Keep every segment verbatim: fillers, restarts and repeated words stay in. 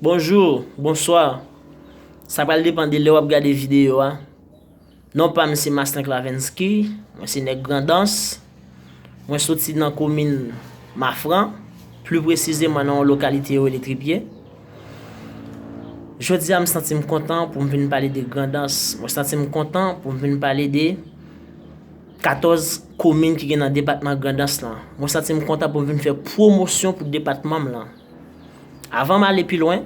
Bonjou, bonswa. Sa pral depann de lè w ap gade videyo a. Non pa m se Masten Clavensky, mwen se nèg Grandans. Mwen soti nan komin Mafran, pli presizeman nan yon lokalite yo rele Tripye. Jodi a m santi m kontan pou m vin pale de Grandans. Mwen santi m kontan pou m vin pale de katòz komin ki gen nan depatman Grandans lan. Mwen santi m kontan pou m vin fè pwomosyon pou depatman m lan. Avan m ale pi lwen,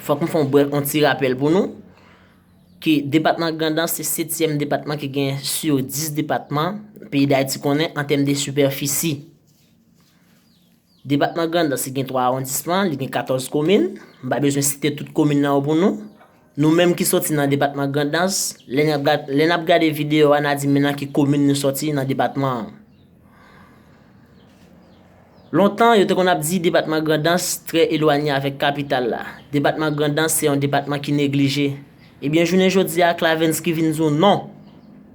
fòk m fè yon brèf, yon ti rapèl pou nou, ke depatman Grandans se setyèm depatman ki gen sou dis depatman peyi Dayiti konnen an tèm de sipèfisi. Depatman Grandans li gen twa awondisman, li gen katòz komin. M pa bezwen site tout komin nan yo pou nou. Nou menm ki soti nan depatman Grandans, lè n ap gad-, lè n ap gade videyo a, n a di men nan ki komin nou soti nan depatman an. Lontan, yo te konn ap di depatman Grandans trè elwanye avèk kapital la. Depatman Grandans se yon depatman ki neglije. Ebyen, jounen jodi a, Clavensky vin di w non.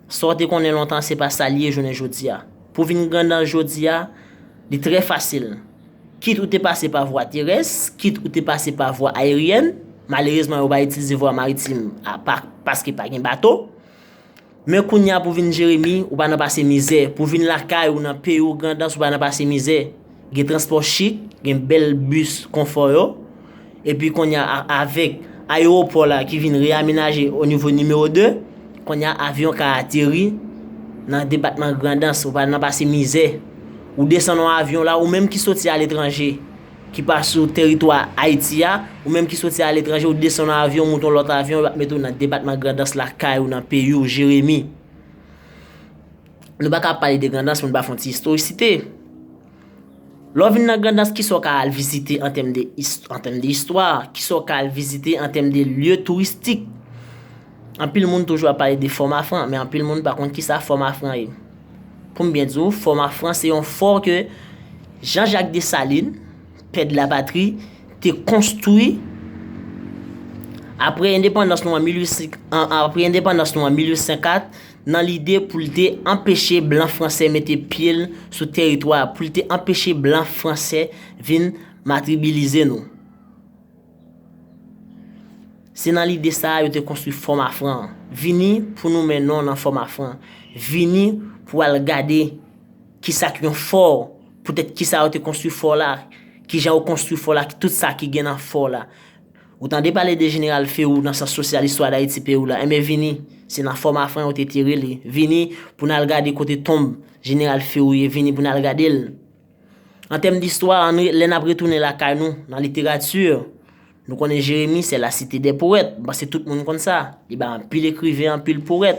Sa w te konnen lontan, se pa sa l ye jounen jodi a. Pou vin Grandans jodi a, li trè fasil. Kit ou te pase pa vwa terès, kit ou te pase pa vwa ayeryèn, malerezman, yo pa itilize vwa maritim a, pa, paske pa gen bato. Men kounye a pou vin Jeremi, ou pa nan pase mizè. Pou vin lakay ou nan peyi w Grandans, ou pa nan pase mizè. Gen transpò chik, gen bèl bis konfò yo. Epi kounye a, a-, avèk ayewopò la ki vin reyamenaje o nivo nimewo de, kounye a avyon ka ateri nan depatman Grandans, ou pa nan pase mizè. Ou desann yon avyon la, ou menm ki soti aletranje, ki pa sou teritwa Ayiti a, ou menm ki soti aletranje, ou desann nan avyon, ou monte yon lòt avyon, yo ap mete w nan depatman Grandans lakay ou, nan peyi w, Jeremi. Nou pa ka pale de Grandans, moun pa fè yon ti istorisite. Lè w vin nan Grandans, kisa w ka al vizite an tèm de ist-, an tèm de istwa? Kisa w ka al vizite an tèm de lye touristik? Anpil moun toujou ap pale de Fò Mafran, men anpil moun pa konn kisa Fò Mafran ye. Pou m byen di w, Fò Mafran se yon fò ke Jean-Jacques Dessalines, pè de la patri, te konstwi apre endepandans nou an mil uit sen, an, apre endepandans nou an mil uit sen kat, nan lide pou l te anpeche blan fransè mete pye l sou teritwa a, pou l te anpeche blan fransè vin matribilize nou. Se nan lide sa a yo te konstwi Fò Mafran an. Vini pou nou men non nan Fò Mafran. Vini pou al gade kisa k yon fò, poutèt kisa yo te konstwi fò la, kijan yo konstwi fò la, tout sa ki gen nan fò la. Ou tande pale de Jeneral Ferou nan sans sosyal istwa Dayiti peyi w la, enben vini, se nan Fò Mafran yo te tere li. Vini pou n al gade kote tonb Jeneral Ferou ye, vini pou n al gade l. An tèm distwa, ann re-, lè n ap retounen lakay nou, nan literati, nou konnen Jeremi, c'est la cité des poètes. M panse tout moun konn sa. Li bay anpil ekriven, anpil powèt.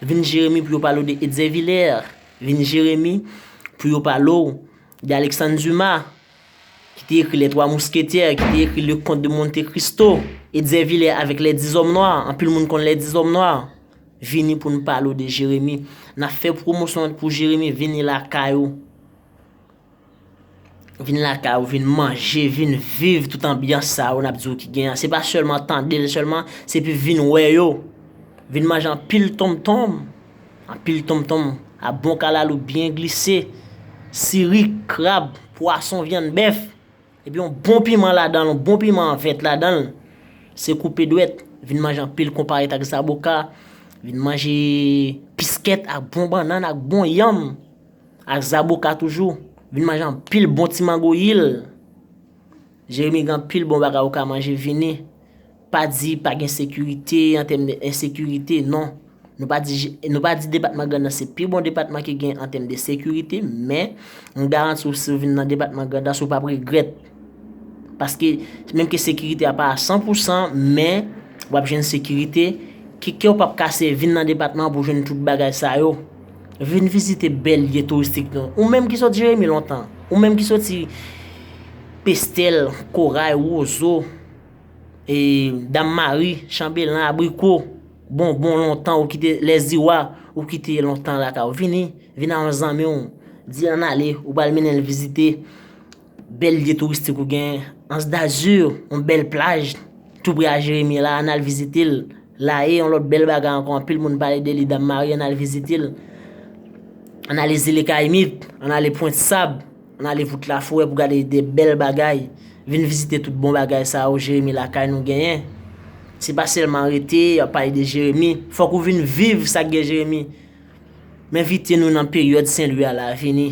Vin Jeremi pou yo pale w de Etzer Villers. Vin Jeremi pou yo pale w de Alexandre Dumas, ki te ekri Les Trois Mousquetaires, ki te ekri Le Comte de Monte Cristo. Etzer Villers avèk Les Dix Hommes Noirs. Anpil moun konn Les Dix Hommes Noirs. Vini pou n pale w de Jeremi. N ap fè pwomosyon pou Jeremi. Vini lakay ou. Vin lakay ou, vin manje, vin viv tout anbyans sa yo n ap di w ki gen an. Se pa sèlman tande l sèlman, se epi vin wè yo. Vin manje anpil tonmtonm, anpil tonmtonm, a bon kalalou byen glise, sirik, krab, pwason, vyann bèf, epi yon bon piman ladan l, yon bon piman vèt ladan l. Se koupe dwèt, vin manje anpil konparèt ak zaboka, vin manje piskèt ak bon bannann ak bon yanm. Ak zaboka toujou. Vin manje anpil bon ti mangoyil. Jeremi gen anpil bon bagay ou ka manje, vini. Pa di pa gen sekirite an tèm de ensekirite, non. Nou pa di, nou pa di depatman Grandans se pi bon depatman ki gen an tèm de sekirite, men m garanti w si w vin nan depatman Grandans ou p ap regrèt. Paske, menm ke sekirite a pa a san pou san, men w ap jwenn sekirite. Ke kè w p ap kase, vin nan depatman an pou w jwenn tout bagay sa yo. Vin vizite bèl lye touristik nou. Ou menm ki sot Jeremi lontan, ou menm ki soti Pestèl, Koray, Wozo, e, Dam Mari, Chanbelan, Abriko, Bonbon lontan, ou kite Lèziwa, ou kite lontan lakay ou. Vini, vin a yon zanmi w, di l ann ale, ou pral mennen l vizite bèl lye touristik ou gen, Anse d'Azur, yon bèl plaj, tou pre a Jeremi la, ann al vizite l. Laye, yon lòt bèl bagay ankò, anpil moun pale de li, Dam Mari, ann al vizite l. Ann ale Zile Kayimit, ann ale Pwent Sab, ann ale Vout Laforè pou gade de bèl bagay. Vin vizite tout bon bagay sa yo Jeremi lakay nou genyen. Se pa sèlman rete, y ap pale de Jeremi. Fòk ou vin viv sa k gen Jeremi. M envite nou nan peryòd Sen Lwi a la, vini.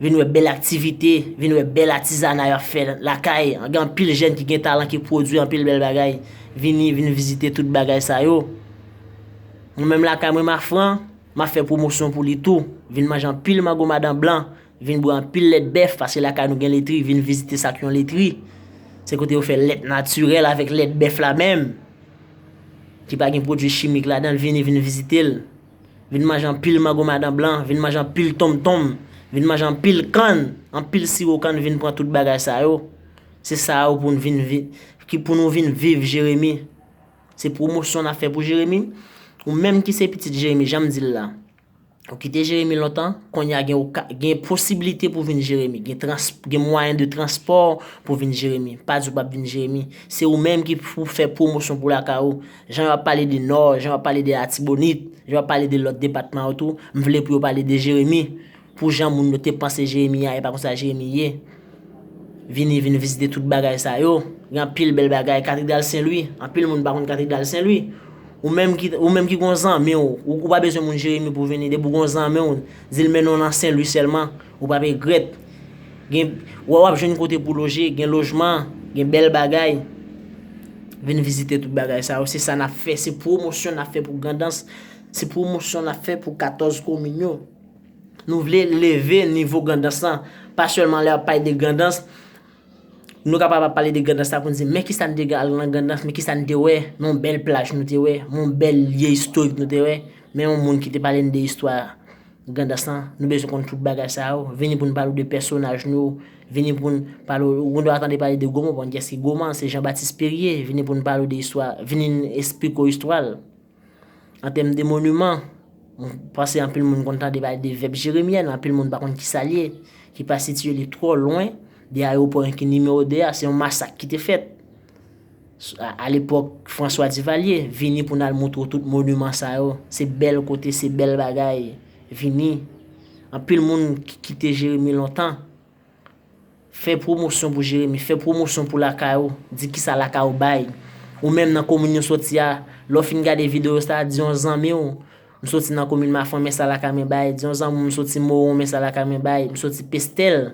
Vin wè bèl aktivite, vin wè bèl atizana y ap fè lakay. Gen anpil jèn ki gen talan, ki pwodui anpil bèl bagay. Vini, vin vizite tout bagay sa yo. Mwen menm lakay mwen, Mafran, m ap fè pwomosyon pou li tou. Vin manje anpil mango madan blan. Vin bwè anpil lèt bèf, paske lakay nou gen letri. Vin vizite sa k yon letri. Se kote yo fè lèt natirèl avèk lèt bèf la menm. Ki pa gen pwodui chimik ladan l, vini, vin vizite l. Vin manje anpil mango madan blan, vin manje anpil tonmtonm, vin manje anpil kann, anpil siwo kann, vin pran tout bagay sa yo. Se sa yo pou n vin vi-, ki pou nou vin viv Jeremi. Se pwomosyon n ap fè pou Jeremi. Ou menm ki se pitit Jeremi, jan m di l la. Ou kite Jeremi lontan, kounye a gen oka-, gen posiblite pou vin Jeremi, gen trans-, gen mwayen de transpò pou vin Jeremi. Pa di w p ap vin Jeremi. Se ou menm ki pou fè pwomosyon pou lakay ou. Jan yo ap pale de Nò, jan yo ap pale de Latibonit, jan yo ap pale de lòt depatman yo tou, m vle pou yo pale de Jeremi. Pou jan moun yo te panse Jeremi a, e pa konsa Jeremi ye. Vini, vin vizite tout bagay sa yo. Gen anpil bèl bagay. Katedral Sen Lwi. Anpil moun pa konn Katedral Sen Lwi. Ou menm ki, ou menm ki gon zanmi w, ou, ou pa bezwen moun Jeremi pou vini. Depi w gon zanmi w, di l mennen w nan Sen Lwi sèlman. Ou p ap regrèt. Gen, w, w ap jwenn kote pou loje, gen lojman, gen bèl bagay. Vin vizite tout bagay sa yo. Se sa n ap fè. Se pwomosyon n ap fè pou Grandans. Se pwomosyon n ap fè pou katòz komin yo. Nou vle leve nivo Grandans lan. Pa sèlman lè y ap pale de Grandans, nou kapab ap pale de Grandans la pou n di, men kisa n te al nan Grandans, men kisa n te wè, men yon bèl plaj nou te wè, men yon bèl lye istorik nou te wè, men yon moun ki te pale n de istwa Grandans lan. Nou bezwen konn tout bagay sa yo. Vini pou n pale w de pèsonaj nou yo. Vini pou n pale w, ou dwe tande pale de Goman, bon, kiyès ki Goman? Se Jean Baptiste Périer. Vini pou n pale w de istwa, vini n esplike w istwa l. An tèm de moniman, m panse anpil moun konn tande pale de vèb Jeremyèn, anpil moun pa konn kisa l ye, ki pa sitiye li twò lwen de ayewopò ki nimewo de a, se yon masak ki te fèt. A, a lepòk François Duvalier, vini pou n al montre w tout moniman sa yo. Se bèl kote, se bèl bagay. Vini. Anpil moun ki kite Jeremi lontan. Fè pwomosyon pou Jeremi, fè pwomosyon pou lakay ou, di kisa lakay ou bay. Ou menm nan komin ou soti a, lè w fin gade videyo sa, di yon zanmi w, m soti nan komin Mafran, men sa lakay mwen bay, di yon zanmi w, m soti Mowon, men sa lakay mwen bay, m soti Pestèl,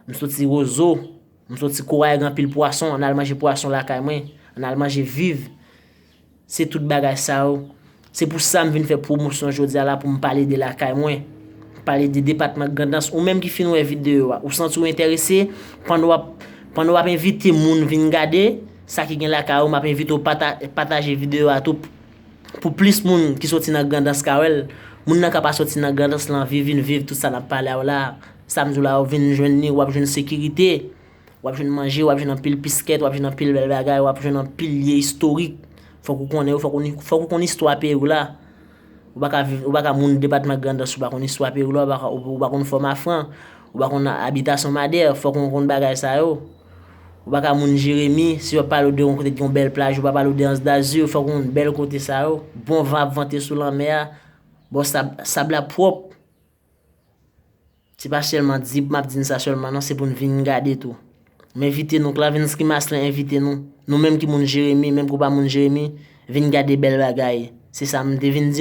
m soti Wozo, m soti Koray, gen anpil pwason, ann al manje pwason lakay mwen, ann al manje viv. Se tout bagay sa yo. Se pou sa m vin fè pwomosyon jodi a la pou m pale de lakay mwen. Pale de depatman Grandans. Ou menm ki fin wè videyo a, ou santi w enterese, pandan w ap, pandan w ap envite moun vin gade sa ki gen lakay ou, m ap envite w pata-, pataje videyo a tou pou plis moun ki soti nan Grandans ka wè l. Moun nan ka pa soti nan Grandans, l anvi vin viv tout sa n ap pale a w la. Sa m di w la, w vin jwenn li, w ap jwenn sekirite. W ap jwenn manje, w ap jwenn anpil piskèt, w ap jwenn anpil bèl bagay, w ap jwenn anpil lye istorik. Fòk ou konnen yo, fòk ou, fòk ou konn istwa peyi w la. Ou pa ka viv, ou pa ka moun depatman Grandans, ou pa konn istwa peyi w la, ou pa ka, ou, ou pa konn Fò Mafran, ou pa konn abitasyon Madè, fòk ou konn bagay sa yo. Ou pa ka moun Jeremi, si yo ap pale w de yon kote ki gen yon bèl plaj, yo pa pale w de Anse d'Azur, fòk ou konn bèl kote sa yo. Bon van ap vante sou lanmè a. Bon, sab, sab la pwòp. Se pa sèlman di, m ap di n sa sèlman, non, se pou n vin gade tou. M envite nou, Clavinsky Maslin envite nou. Nou menm ki moun Jeremi, menm ki w pa moun Jeremi, vin gade bèl bagay. Se sa m te vin